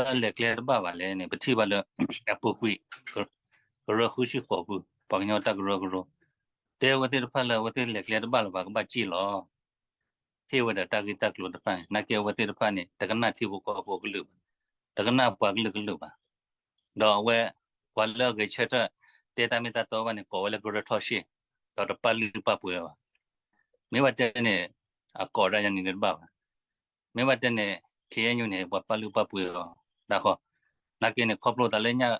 ပှၤကညီတၢ်လဲၤကျဲတဘၣ်ဘၣ်လဲၣ်န့ၣ် ပထံၣ်ဘၣ်လၢ အပူၤကွံာ် ကရၢဃုဆံဃိးပူၤ ပှၤကညီတၢ်ကရၢကရိ တဲအဝဲသ့ၣ်တဖၣ်လၢအဝဲသ့ၣ်လဲၤကျဲတဘၣ်လၢၤဘၣ် ကဘၣ်စံၣ်လီၤ. ဟ့ၣ်ဝဲဒၣ်တၢ်ဂ့ၢ်တၢ်ကျိၤတဖၣ်န့ၣ် နာ်က့အဝဲသ့ၣ်တဖၣ်န့ၣ် တကနၣ်ထံဖိကီၢ်ဖိကလုာ်ဘၣ်, တကနၣ်ပှၤကလုာ်ကလုာ်ဘၣ်. ဒီးအဝဲ ပှၤလၢအဂဲၤဆၢထၢၣ် တဲတၢ်မ့ၢ်တၢ်တီဘၣ်န့ၣ် ကိးဝဲလၢကရၢထီၣ်ရှ့ၣ်, ဒီးတပာ်လုၢ်ပာ်ပှ့ၤဝဲဘၣ်. မ့ၢ်ဘၣ်တဲန့ၣ် အကိးဒၣ်ယၤန့ၣ်တဘၣ်ဘၣ်. မ့ၢ်ဘၣ်တဲန့ၣ် ခ့ၣ်အဲၣ်ယူၣ်န့ၣ် ပှၤပာ်လုၢ်ပာ်ပှ့ၤအီၤ ဒၣ်ဃီ, နာ်က့န့ၣ် ခီဖျိသးလၢ ညၣ်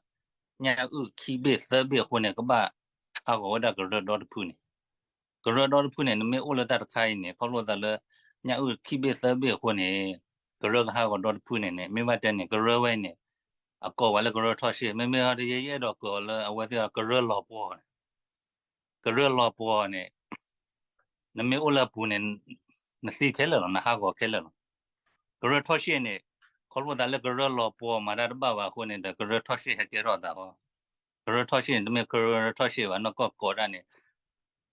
အုၣ်ခံဘ့ၣ်သၢဘ့ၣ်အဃိန့ၣ် ကဘၣ်ဟးဂီၤဝဲဒၣ်ကရၢဒီတဖုန့ၣ်, ကရၢဒီတဖုန့ၣ် နမ့ၢ်အိၣ်လၢတၢ်တခါအံၤန့ၣ် ခီဖျိသးလၢ ညၣ်အုၣ်ခံဘ့ၣ်သၢဘ့ၣ်အဃိန့ၣ် ကရၢကဟးဂီၤဒီတဖုန့ၣ်န့ၣ် မ့ၢ်ဘၣ်တဲန့ၣ် ကရၢဝဲအံၤန့ၣ် အကိးဝဲလၢကရၢထီၣ်ရှ့ၣ်, မ့မ့ၢ်ဟီဒ်ယအဲၣ်ဒိးကိးလၢအဝဲသ့ၣ် ကရၢလီၤပှီၤန့ၣ်, ကရၢလီၤပှီၤန့ၣ် နမ့ၢ်အိၣ်လၢအပူၤန့ၣ် နသံခဲလၢာ်လီၤ, နဟးဂီၤခဲလၢာ်လီၤ. ကရၢထီၣ်ရှ့ၣ်န့ၣ် ခီဖျိသးလၢကရၢလီၤပှီၤမၤတၢ်တဘၣ်ဘၣ်အဃိန့ၣ်ဒီး ကရၢထီၣ်ရှ့ၣ်ဟဲကဲထီၣ်သးဃီ, ကရၢထီၣ်ရှ့ၣ်န့ၣ် တမ့ၢ်ကရၢထီၣ်ရှ့ၣ်ဘၣ်, နီၢ်ကီၢ်ကိးဒၣ်န့ၣ်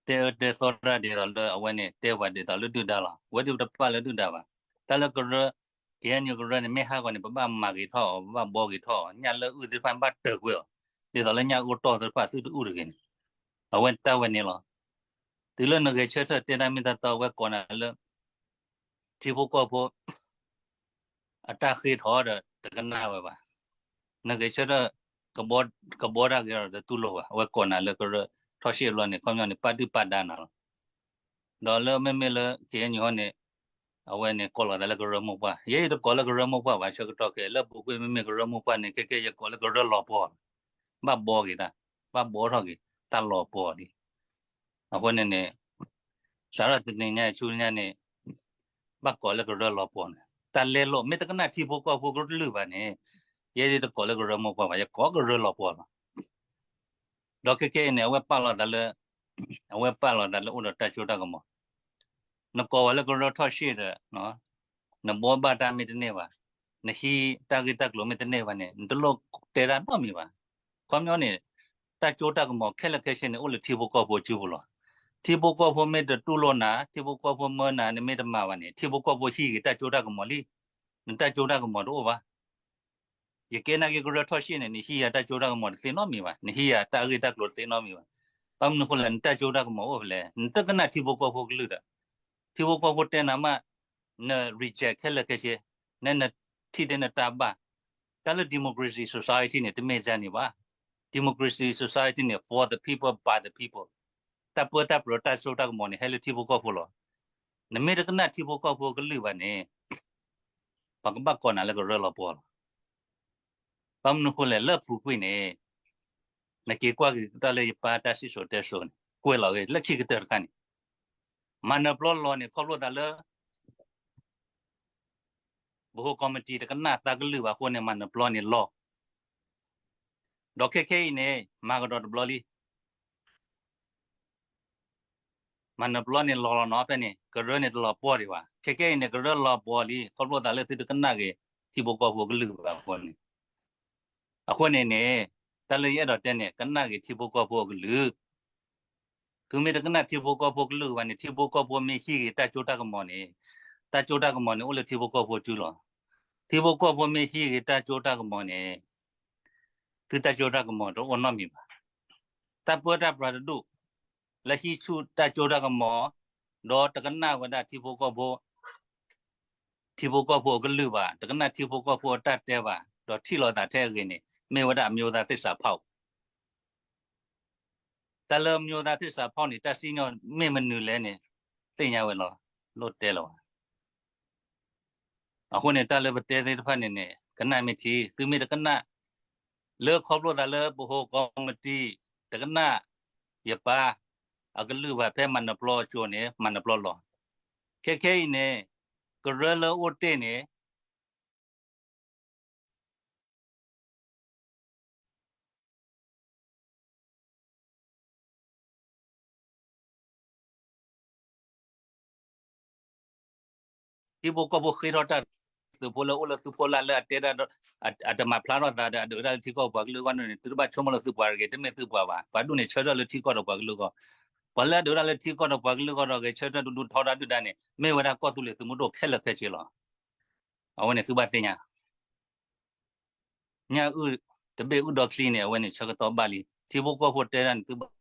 တဲအၢတဲသီတၢ်ဒ်သိးလၢအဝဲန့ၣ် တဲပှၤဒ်သိးလၢဒုၣ်ဒါလီၤ, အဝဲဒၣ်တပာ်လၢဒုၣ်ဒါဘၣ်. တၢ်လၢကရၢ ကဟဲနုာ်ကရၢန့ၣ် မ့ၢ်ဟးဂီၤန့ၣ် ပဘၣ်မၤဂ့ၤထီၣ်အီၤ, ပဘၣ်ဘှီဂ့ၤထီၣ်အီၤ, ညၣ်လၢအုၣ်သ့ၣ်တဖၣ်ဘၣ်တၢၢ်ကွံာ်အီၤ, ဒ်သိးလၢညၣ်အူတီၢ်သ့ၣ်တဖၣ် သုတအုၣ်တဂ့ၤန့ၣ်, အဝဲတၢ်ဝဲန့ၣ်လီၤ. တုၤလၢနဂဲၤဆၢထၢၣ်တဲတၢ်မ့ၢ်တၢ်တီ အဝဲကိးနၤလၢ ထံဖိကီၢ်ဖိ အတၢ်ဃ့ထီၣ်ဒီး တကနၣ်ဝဲဘၣ်. နဂဲၤဆၢထၢၣ် ကဘှီတၢ်ဂ့ၤဒီးတတူၢ်လိာ်ဘၣ်. အဝဲကိးနၤလၢကရၢထီၣ်ရှ့ၣ်အလီၢ်န့ၣ် ခီပညီန့ၣ် ပာ်ဒုၣ်ပာ်ဒါနၤလီၤ. ဒီးလၢမ့မ့ၢ်လၢ ခ့ၣ်အဲၣ်ယူၣ်ဟီန့ၣ် အဝဲန့ၣ်ကိးလီၤသးလၢကရၢမိၢ်ပှၢ်, ယဲယတကိးလၢကရၢမိၢ်ပှၢ်ဘၣ်, ဆၢကတီၢ်ခဲအံၤ လၢပူၤကွံာ်မ့မ့ၢ်ကရၢမိၢ်ပှၢ်န့ၣ် ခဲကဲယကိးလၢကရၢလီၤပှီၤ, ဘၣ်ဘှီက့ၤတၢ်, ဘၣ်ဘှီထီၣ်က့ၤ တၢ်လီၤပှီၤလံ. အဃိန့ၣ်န့ၣ် စးထီၣ်တနံၤညါဆူညါန့ၣ် ဘၣ်ကိးလၢကရၢလီၤပှီၤန့ၣ် တၢ်လဲလိာ် မ့ၢ်တကနၣ်ထံဖိကီၢ်ဖိကလုာ်ဘၣ်န့ၣ် ယဲဒၣ်တကိးလၢကရၢမိၢ်ပှၢ်ဘၣ်, ယကိးကရၢလီၤပှီၤလီၤ. ဒီးခဲကဲအံၤန့ၣ် အဝဲပာ်လီၤသးလၢ အဝဲပာ်လီၤသးလၢအိၣ်ဒီးတၢ်စိတၢ်ကမီၤ, နကိးဝဲလၢကရၢထီၣ်ရှ့ၣ်ဒီး နဘှီဘၣ်တၢ်မ့ၢ်တန့ၢ်ဘၣ်, နဟံးတၢ်ဂ့ၢ်တၢ်ကျိၤမ့ၢ်တန့ၢ်ဘၣ်န့ၣ် နတလိၣ်တဲတၢ်နီတမံၤဘၣ်. ခီပညီန့ၣ် တၢ်စိတၢ်ကမီၤခဲလၢာ်ခဲဆ့န့ၣ် အိၣ်လၢထံဖိကီၢ်ဖိစုပူၤလီၤ. ထံဖိကီၢ်ဖိမ့ၢ်တတူၢ်လိာ်နၤ, ထံဖိကီၢ်ဖိမၢနၤ နမ့ၢ်တမၤဘၣ်န့ၣ် ထံဖိကီၢ်ဖိဟံးက့ၤတၢ်စိတၢ်ကမီၤလံ. နတၢ်စိတၢ်ကမီၤတအိၣ်ဘၣ်. ယကဲနာ်က့ကရၢထီၣ်ရှ့ၣ်န့ၣ် နဟံးယၤတၢ်စိတၢ်ကမီၤတသ့နီတမံၤဘၣ်, နဟံးယၤတၢ်ဂ့ၢ်တၢ်ကျိၤတသ့နီတမံၤဘၣ်. ဘၣ်မနုၤအဃိလဲၣ် နတၢ်စိတၢ်ကမီၤအိၣ်ဖဲလဲၣ်, နတကနၣ်ထံဖိကီၢ်ဖိကလုာ်ဒီး ထံဖိကီၢ်ဖိတဲနၤမး န reject ခဲလၢာ်ခဲဆ့, နဲနထံၣ်တဲနတၢ်ဘၣ်. တၢ်လၢ democracy society န့ၣ် တမ့ၢ်ဒ်န့ၣ်ဘၣ်. Democracy society န့ၣ် for the people, by the people. တၢ်ပၢတၢ်ပြးတၢ်စိတၢ်ကမီၤန့ၣ် ဟဲလၢထံဖိကီၢ်ဖိလီၤ. နမ့ၢ်တကနၣ်ထံဖိကီၢ်ဖိကလုာ်ဘၣ်န့ၣ် ပှၤကဘၣ်ကိးနၤလၢကရၢလီၤပှီၤလီၤ. ဘၣ်မနုၤအဃိလဲၣ် လၢအပူၤကွံာ်န့ၣ် နက့ၤကွၢ်က့ၤတၢ်လၢယပၢ်တၢ်စံၣ်စိၤတဲစိၤန့ၣ် ကွဲးလီၤဂ့ၤ လၢခံကတၢၢ်တခါန့ၣ် မၤနၢၤပျီလီၤန့ၣ် ခီဖျိသးလၢ ဗဟိုကော်မတီ တကနၣ်သးကလုာ်ဘၣ်အဃိန့ၣ် မၤနၢၤပျီန့ၣ်လီၤ. ဒီးခဲခဲအံၤန့ၣ် မၤကဒီးတဘျီလံ. မၤနၢၤပျီန့ၣ်လီၤလီၤနီၤ ဖဲန့ၣ် ကရၢန့ၣ်တလီၤပှီၢ်ဒံးဘၣ်. ခဲခဲအံၤန့ၣ် ကရၢလီၤပှီၢ်လံ ခီဖျိသးလၢသုတကနၣ်က့ၤ ထံဖိကီၢ်ဖိကလုာ်ဘၣ်အဃိန့ၣ်. အဃိန့ၣ်န့ၣ် တၢ်လၢယအဲၣ်ဒိးတဲန့ၣ် ကနၣ်က့ၤထံဖိကီၢ်ဖိအကလုာ် သုမ့ၢ်တကနၣ်ထံဖိကီၢ်ဖိကလုာ်ဘၣ်န့ၣ် ထံဖိကီၢ်ဖိမ့ၢ်ဟံးဂ့ၤတၢ်စိတၢ်ကမီၤန့ၣ် တၢ်စိတၢ်ကမီၤန့ၣ်အိၣ်လၢထံဖိကီၢ်ဖိစုလီၤ. ထံဖိကီၢ်ဖိမ့ၢ်ဟံးဂ့ၤတၢ်စိတၢ်ကမီၤန့ၣ် သုတၢ်စိတၢ်ကမီၤတအိၣ်နီတမံၤဘၣ်. တၢ်ပၢတၢ်ပြးတဒူၣ် လၢဟံးဆူၣ်တၢ်စိတၢ်ကမီၤ ဒီးတကနၣ်ဝဲဒၣ်ထံဖိကီၢ်ဖိ ထံဖိကီၢ်ဖိအကလုာ်ဘၣ်, တကနၣ်ထံဖိကီၢ်ဖိအတၢ်တဲဘၣ် ဒီးထံၣ်လိာ်သးထဲအဂ့ၤန့ၣ် မ့ၢ်ဝဲဒၣ်အမျိုးသားသစ္စာဖောက်. တၢ်လၢအမျိုးသားသစ္စာဖောက်န့ၣ် တၢ်စံၣ်ညီၣ်မ့ၢ်မနုၤလဲၣ်န့ၣ် သ့ၣ်ညါဝဲလီၤ. လိၣ်တဲလၢၤဘၣ်. အဃိန့ၣ် တၢ်လၢပတဲသ့ၣ်တဖၣ်န့ၣ်န့ၣ် ကနၣ်မ့ၢ်ထံ, သုမ့ၢ်တကနၣ် လၢခီဖျိသးလၢ ဗဟိုကော်မတီ တကနၣ်ယပၢ်အကလုာ်ဘၣ် ဖဲမၤနၢၤပျီအစိၤန့ၣ် မၤနၢၤပျီလီၤ. ခဲခဲအံၤန့ၣ် ကရၢလၢအိၣ်တ့ၢ်န့ၣ် ထံဖိကီၢ်ဖိဃ့ထီၣ်တၢ် သုးဖိလၢအိၣ်လၢသုးဖိလၢ်လၢအတဲဒၣ် အတမၤဖျါထီၣ်သးဒီး အဒုးတၢ်လၢထံကီၢ်ပှၤကလုာ်အဂီၢ်န့ၣ် သုတဘၣ်ဆိကမိၣ်လၢသုပှၤတဂ့ၤ, တမ့ၢ်သုပှၤဘၣ်. ပှၤဒူၣ်န့ၣ်ဆၢထၢၣ်လၢထံကီၢ်ဒီးပှၤကလုာ်အဂီၢ်, ပှၤလၢအဒုးတၢ်လၢထံကီၢ်ဒီးပှၤကလုာ်အဂီၢ်ဒီး ဂဲၤဆၢထၢၣ်ဒူဒူထီဒၣ်ဒုၣ်ဒါန့ၣ် မ့ၢ်ဝဲဒၣ်ကီၢ်သူလ့ၤသုးမုၢ်ဒိၣ်ခဲလၢာ်ခဲဆ့လီၤ. အဝဲန့ၣ်သုဘၣ်သ့ၣ်ညါ ညၣ်အုၣ်တဘ့ၣ်အုၣ်ဒီချံန့ၣ် အဝဲန့ၣ်ဆၢကတီၢ်ဘၣ်လံ. ထံဖိကီၢ်ဖိတဲဒၣ်န့ၣ် သုဘၣ်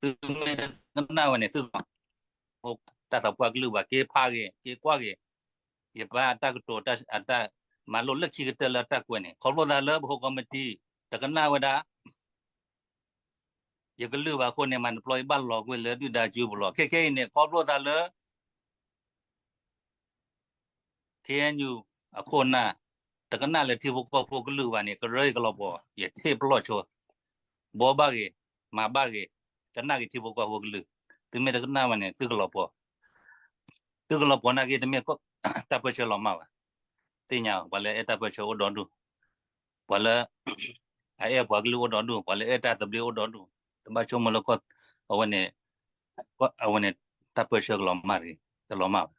သုမ့ၢ်တကနၣ်ဝဲန့ၣ် သုကလီၤ. တၢ်သးပှၢ်ကလုၢ်ဘၣ် က့ၤဖးဂ့ၤ က့ၤကွၢ်ဂ့ၤ, ယပၢ်အတၢ်ကတိၤ အတၢ်မၤလိလၢခံကတၢၢ်လၢတၢ်ကွဲးန့ၣ် ခီဖျိသးလၢပဟိကီမတံ တကနၣ်ဝဲဒၣ် ယကလုၢ်ဘၣ်အဃိန့ၣ် မၤတပျီယဘၣ်လီၤကွံာ်လၢဒုၣ်ဒါစုပူၤလီၤ. ခဲခဲအံၤန့ၣ် ခီဖျိသးလၢ ခ့ၣ်အဲၣ်ယူၣ် အခိၣ်အနၢ် တကနၣ်လၢထံဖိကီၢ်ဖိကလုၢ်ဘၣ်န့ၣ် ကရၢယကလီၤပှီၤ ယထံၣ်ပလီၢ်ဆိ ဘှီဘၣ်ဂ့ၤ မၤဘၣ်ဂ့ၤ ကနၣ်က့ၤထံဖိကီၢ်ဖိကလုၢ်. သုမ့ၢ်တကနၣ်ဘၣ်န့ၣ် သုကလီၤပှီၤ သုကလီၤပှီၤနာ်က့ တမ့ၢ်တၢ်ပၢဆှၢလီၤမၢ်ဘၣ်. သ့ၣ်ညါ ပှၤလၢအဲၣ်တၢ်ပၢဆှၢအိၣ်ဒီဒူၣ်, ပှၤလၢ အအဲၣ်ပှၤကလုာ်အိၣ်ဒီဒူၣ်, ပှၤလၢအဲၣ်တၢ်သဘျ့အိၣ်ဒီဒူၣ်, တဘၣ်ဆိကမိၣ်လၢ အဝဲန့ၣ် အဝဲန့ၣ် တၢ်ပၢဆှၢကလီၤမၢ်တဂ့ၤ, တလီၤမၢ်ဘၣ်.